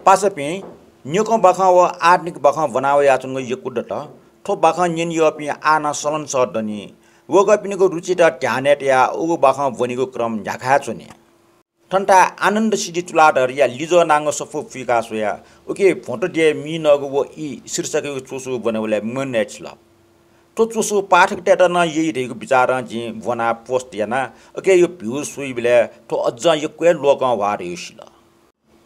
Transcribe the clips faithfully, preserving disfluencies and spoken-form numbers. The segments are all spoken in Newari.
पासापिं, न्यंकं बाखं व आधुनिक बाखं ब्वना वयाच्वंगु यक्व दत। थ्व बाखं न्यने यःपिं आः नं सलंसः दनि। वय्कःपिनिगु रुचित ध्यानय् तयाः उगु बाखं ब्वनीगु क्रम न्ह्याका हे च्वने। थन्थाय् आनन्द सिद्धि तुलाधरया लिजः नांगु सफू पुइका स्वयाः उकी भ्वंत द्यःया मि नःगु व ई शीर्षकयागु च्वसु ब्वनेबलय् मन हे छिल। थ्व च्वसु पाठकतय्त नं यइ धइगु बिचारं जिं ब्वनाः post याना। उकिया view स्वइबलय् थ्व अज्जं यक्व हे लोकंह्वाः धइगु सिल।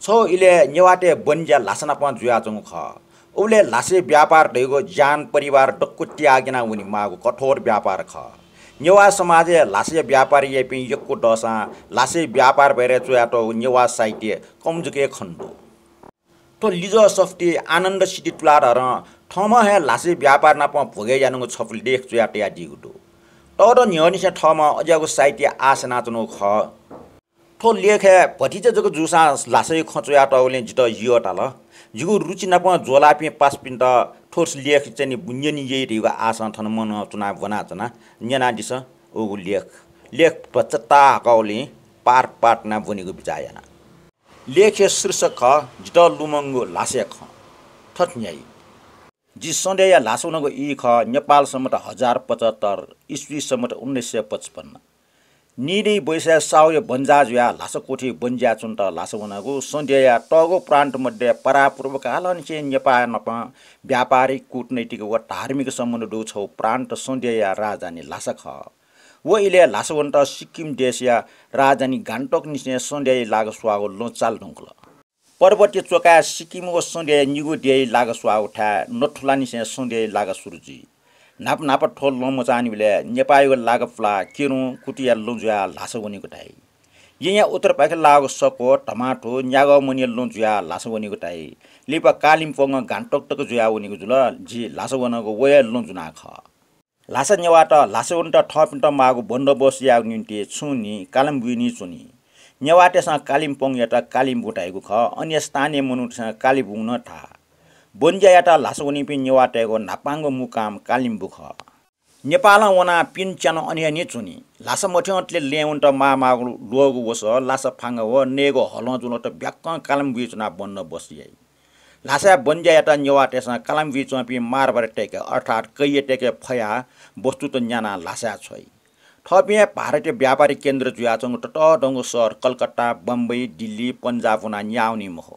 छगू इलय् नेवाःतय् बनिज्या ल्हासा नाप जुयाच्वंगु खः। उबलय् ल्हासया व्यापार धइगु ज्यान परिवार दक्व त्याग यानाः वनेमाःगु कठोर व्यापार खः। नेवाः समाजय् ल्हासया व्यापार याइपिं यक्व दःसां ल्हासया व्यापार बारे च्वयातःगु नेवाः साहित्य कम जक हे खने दु। थ्व लिजः सफूति आनन्द सिद्धि तुलाधरं थःम्हं हे ल्हासया व्यापार नाप भ्वगय् यानागु छपु लेख च्वयाः तयादीगु दु। तःदँ न्ह्यःनिसें थःम्हं अज्याःगु साहित्य आश यानाच्वनागु खः। थ्व लेखय् भतिचा जक जूसां ल्हासाया खँ च्वयातःगुलिं जितः यःताल। जिगु रुचि नाप ज्वःलाःपिं पासापिन्त थ्व लेख च्वने न्यने यइ धइगु आशं थन मनं च्वनाः ब्वनाच्वना। न्यनादिसँ उगु लेख। लेख भचा ताहाकःगुलिं part part यानाः ब्वनेगु बिचाः याना। लेखया शीर्षक खः जितः लुमंगु ल्हासया खँ। थथे न्ह्याइ। जि संध्याया ल्हासा वनागु ई खः, नेपाल संवत् हजार पचहत्तर, इस्वी संवत् उन्नाइस सय पचपन्न। नीदँया बैसाय् साहुया बन्जा जुयाः ल्हासा क्वथि बनिज्या च्वनेत ल्हासा वनागु संध्याया तःगु प्रान्त मध्ये परापूर्वकालंनिसें नेपाःया नाप व्यापारिक, कूटनैतिक व धार्मिक सम्बन्ध दुगु छगू प्रान्त संध्याया राजधानी ल्हासा खः। व इलय् ल्हासा वनेत सिक्किम देशया राजधानी गान्तोकनिसें संध्याया लागा स्वाःगु लँ चाले धुंकल। पर्वतीय च्वकाय् सिक्किम व संध्याया निगू देय् लागा स्वाःगु थाय् नथुलानिसें संध्याया लागा सुरु जुइ। न्हापा न्हापा थ्व लँ मचांनिबलय् नेपाःयागु लागा पुलाः केरुं कुतुंया लँ जुयाः ल्हासा वनेगु धाइ। येँया उत्तरपाखे लाःगु सक्व, धमाथु, न्यागःमनिया लँ जुयाः ल्हासा वनेगु धाइ। लिपा कालिम्पोङं गान्तोक तक जुयाः वनेगु जुल। जि ल्हासा वनागु व हे लँ जुना खः। ल्हासा नेवाःत ल्हासा वनेत थःपिन्त माःगु बन्दोबस्त यायेगु निंतिं छुं नि कालिम्बुइ नि च्वनी। नेवाःतय्सं कालिम्पोङयात कालिम्बु धाइगु खः, अन स्थानीय मनूतय्सं कालिबुङ नं धाः। बनिज्या यायेत ल्हासा वनीपिं नेवाःतय्गु न्हापांगु मुकाम कालिम्बु खः। नेपालं वनाः पिने च्यान्हु अन हे नि च्वनी। ल्हासा मथ्यंतले लँय् वनेत माःमाःगु ल्वःगु वसः, लासा फांगा व नयेगु हलं जुलंत ब्याक्कं कालिम्बुइ च्वनाः बन्दोबस्त याइ। ल्हासाय् बनिज्या यायेत नेवाःतय्सं कालिम्बुइ च्वंपिं मारवाडीतय्के अर्थात् कैयातय्के फयाः वस्तुत न्यानाः ल्हासाय् छ्वइ। थःपिं हे भारतया व्यापारिक केन्द्र जुयाच्वंगु ततःधंगु शहर कलकत्ता, बम्बई, दिल्ली, पन्जाब वनाः न्याः वनी मखु।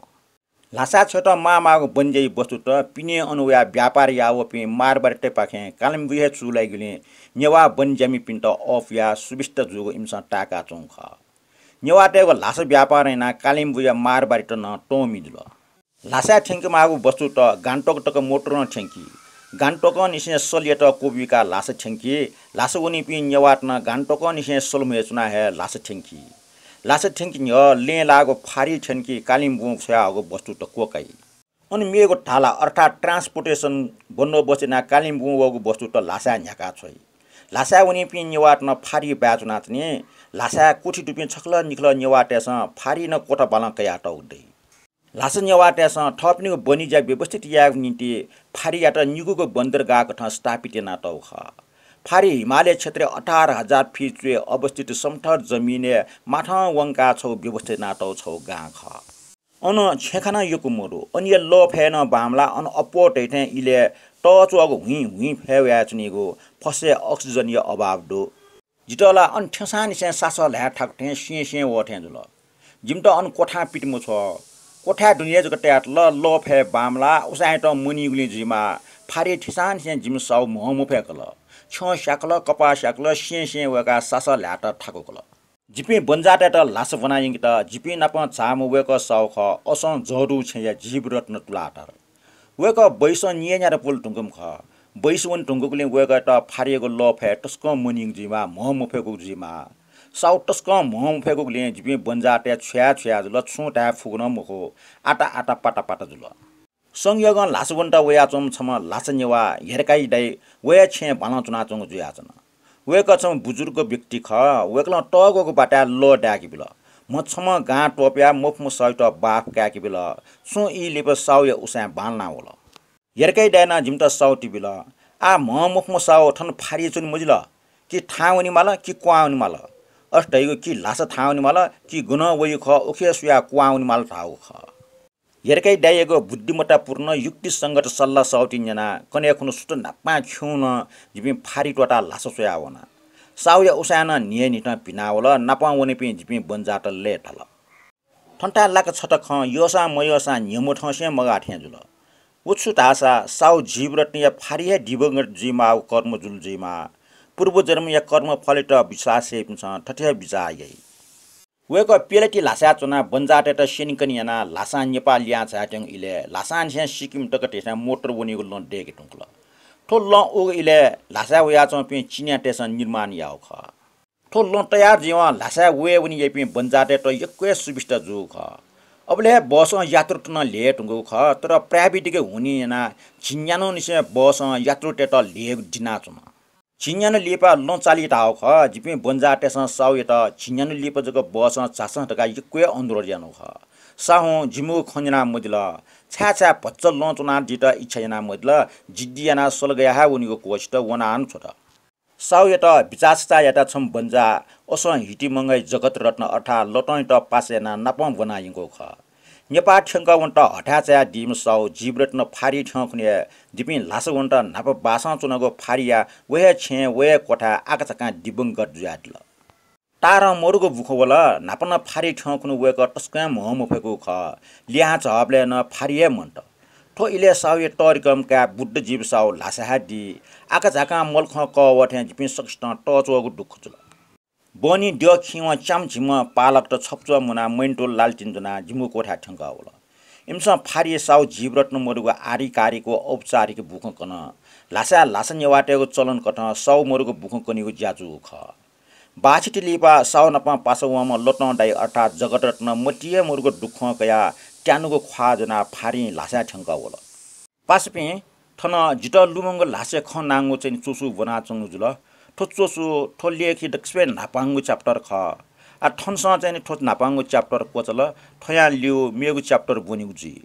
ल्हासाय् छ्वयेत माःमाःगु बनिज्याया वस्तुत पिने अन वयाः व्यापार याः वःपिं मारवाडीतय्पाखें कालिम्बुइ हे चूलाइगुलिं नेवाः बनिज्यामिपिन्त अःपुयाः सुविस्ता जूगु इमिसं ताय्काच्वंगु खः। नेवाःतय्गु ल्हासा व्यापार यानाः कालिम्बुया मारवाडीत नं त्वंमि जुल। ल्हासाय् थ्यंकेमाःगु वस्तुत गान्तोक तक मोटरं थ्यंकी। गान्तोकंनिसें सलयात क्वबुइकाः ल्हासा थ्यंकी। ल्हासा वनीपिं नेवाःत नं गान्तोकंनिसें सलम्हुया च्वनाः हे ल्हासा थ्यंकी। ल्हासा थ्यंके न्ह्यः लँय् लाःगु फारी थ्यंकी कालिम्बुं छ्वयाहःगु वस्तुत क्वकाइ। अन मेगु धाला अर्थात् transportation बन्दोबस्त यानाः कालिम्बुं वःगु वस्तुत ल्हासाय् न्ह्याका छ्वइ। ल्हासाय् वनीपिं नेवाःत नं फारी बाय् च्वनाच्वनी। ल्हासाय् क्वथि दुपिं छकलं निखलं नेवाःतय्सं फारी नं क्वथा बालं कयातःगु दइ। ल्हासा नेवाःतय्सं थःपिनिगु बनिज्या व्यवस्थित यायेगु निंतिं फारीयात निगूगु बन्दरगाह कथं स्थापित यानातःगु खः। फारी हिमालय क्षेत्रय् अठार हजार फिट च्वय् अवस्थित समथर जमिनय् माथं वंकाः छगू व्यवस्था यानातःगु छगू गां खः। अन छेँखाना यक्व मदु। अनया लःफय् नं बांमलाः। अन अप्वः धइथें इलय् तःच्वःगु हुइँ हुइँ फय् वयाच्वनीगु फसय् oxygen या अभाव दु। जितः ला अन थ्यंसांनिसें सासः ल्हाये थाकु थें स्यें स्यें वः थें जुल। जिमित अन क्वथां पित मछ्वः। क्वथाय् दुने जक तयातल, लःफय् बांमलाः, उसाँय्‌यात मनीगुलिं जुइमाः। फारी थिसांनिसें जिमि साहु म्ह मफय्‌कल। छ्यं स्याकल, कपाः स्याकल, स्यें स्यें वय्‌काः सासः ल्हायेत थाकुकल। जिपिं बनिजातय्‌त ल्हासा ब्वना यंकेत जिपिं नाप झाःम्ह वय्‌कः साहु खः, असं जःदुगु छेँया जीवरत्न तुलाधर। वय्‌कः बैसं न्यय्‌न्यादँ पुले धुंकूम्ह खः। बैस वने धुंकूगुलिं वय्‌कःयात फारीयागु लःफय् तसकं मनीगु जुइमाः, म्ह मफय्‌कूगु जुइमाः। साहु तसकं म्ह मफय्‌कूगुलिं जिपिं बनिजातय् छ्वया छ्वया जुल, छुं धाये फुगु नं मखु, आता आता पाता पाता जुल। संयोगं ल्हासा वनेत वयाच्वंम्ह छम्ह ल्हासा नेवाः हेर्काइ दाइ वया छेँय् बालं च्वनाच्वंगु जुयाच्वन। वय्‌कः छम्ह बुजुर्ग व्यक्ति खः। वय्‌कलं तःग्वःगु बाटाय् लः दाय्‌के बिल। म्ह छम्हं गां त्वपुयाः मफुम्ह साहुयात बाफ काय्‌के बिल। छुं ई लिपा साहुया उसाँय् बांलाना वल। हेर्काइ दाइनं जिमित साहुति बिल, "आः म्ह मफुम्ह साहु थन फारिइ च्वने मजिल, कि थाहां वनेमाल कि क्वहां वनेमाल।" अथे धइगु कि ल्हासा थाहां वनेमाल कि गनं वइगु खः उखे स्वयाः क्वहां वनेमाल धाःगु खः। धेरकाय् दाइयागु बुद्धिमत्तापूर्ण युक्तिसंगत सल्लाह सःति न्यनाः कन्हय् खुन्हु सुथ न्हापां खिउँनं जिपिं फारी त्वःताः ल्हासा स्वयाः वना। साहुया उसाँय् नं न्हियान्हिथं पिनावल। नापं वनीपिं जिपिं बन्जाःत लय्ताल। थन्थाय् लाक छता खँ यःसां मयःसां न्ह्यम्ह थंसे मगाः थें जुल। व छु धाःसा साहु जीवरत्नया फारी हे दिवंगत जुइमाःगु कर्म जुल जुइमाः। पूर्वजन्मया कर्मफलयात विश्वास याइपिन्सं थथे हे बिचाः याइ। वय्कः प्यलेटी ल्हासाय् च्वनाः बन्जाःतय्त स्यनेकने यानाः ल्हासां नेपाः लिहां झायेत्यंगु इलय् ल्हासांनिसें सिक्किम तक धाःसां मोटर वनीगु लँ दय्के धुंकल। थ्व लँ उगु इलय् ल्हासाय् वयाच्वंपिं चिनियातय्सं निर्माण याःगु खः। थ्व लँ तयार जुइवं ल्हासाय् वये वने याइपिं बन्जाःतय्त यक्व हे सुविस्ता जूगु खः। अबलय् हे बसं यात्रुत नं ल्ह्यये धुंकूगु खः, तर प्राविधिक हुनिं यानाः झिंन्यान्हुंनिसें बसं यात्रुतय्त ल्ह्ययेगु दिनाच्वन। झिंन्यान्हु लिपा लँ चाली धाःगु खः। जिपिं बन्जाःतय्सं साहुयात झिंन्यान्हु लिपा जक बसं झासँ धकाः यक्व हे अनुरोध यानागु खः। साहुं जिमिगु खँ न्यना मदिल। छाय् छाय् भचा लँ च्वनादीत इच्छा याना मदिल। जिद्दी यानाः सल गयाः हे वनीगु कोसिस यात, वनाः नं छ्वत। साहुयात बिचाःसिचाः यात छम्ह बन्जाः असं हितिमंगः जगतरत्न अर्थात् लतंयात पासा यानाः नापं ब्वना यंकूगु खः। नेपाः थ्यंकः वनेत हथाय् चायादीम्ह साहु जीवरत्न फारी थ्यंखुन्हु हे जिपिं ल्हासा वनेत न्हापा बासं च्वनागु फारीया व हे छेँय् व हे क्वथाय् आकाझाकां दिवंगत जुयादिल। तारं मरुगु बुखँ वल। न्हापा नं फारी थ्यंखुन्हु वय्कः तसकं हे म्ह मफय्कूगु खः। लिहां झाःबलय् नं फारी हे मन्त। थ्व इलय् साहुया तःधिकःम्ह काय् बुद्धजीव साहु ल्हासा हे दी। आकाझाकां मलखं कः वः थें जिपिं सकसितं तःच्वःगु दुःख जुल। बहनी द्यः खिउँवं च्याम्ह झिम्ह पालकत छप्चः मुनाः मैनतोल लालटिन ज्वनाः जिमिगु क्वथाय् थ्यंकः वल। इमिसं फारी साहु जीवरत्न मरुगु आधिकारिक व औपचारिक बुखँ कन। ल्हासाय् ल्हासा नेवाःतय्गु चलनकथं साहु मरुगु बुखँ कनीगु ज्या जूगु खः। बाःछि ति लिपा साहु नाप पासा वंम्ह लतं दाइ अर्थात् जगतरत्न मतिइ हे मरुगु दुःखं कयाः त्यानुगु ख्वाः ज्वनाः फारिं ल्हासाय् थ्यंकः वल। पासापिं, थन जितः लुमंगु ल्हासय् खँ नांगु चाहिँ च्वसु ब्वनाच्वंगु जुल। थ्व च्वसु, थ्व लेखया दकलय् न्हापांगु chapter खः। आः थनसं चाहिँ थ्व न्हापांगु chapter क्वचाल, थ्वयां लिउ मेगु chapter ब्वनीगु जुइ।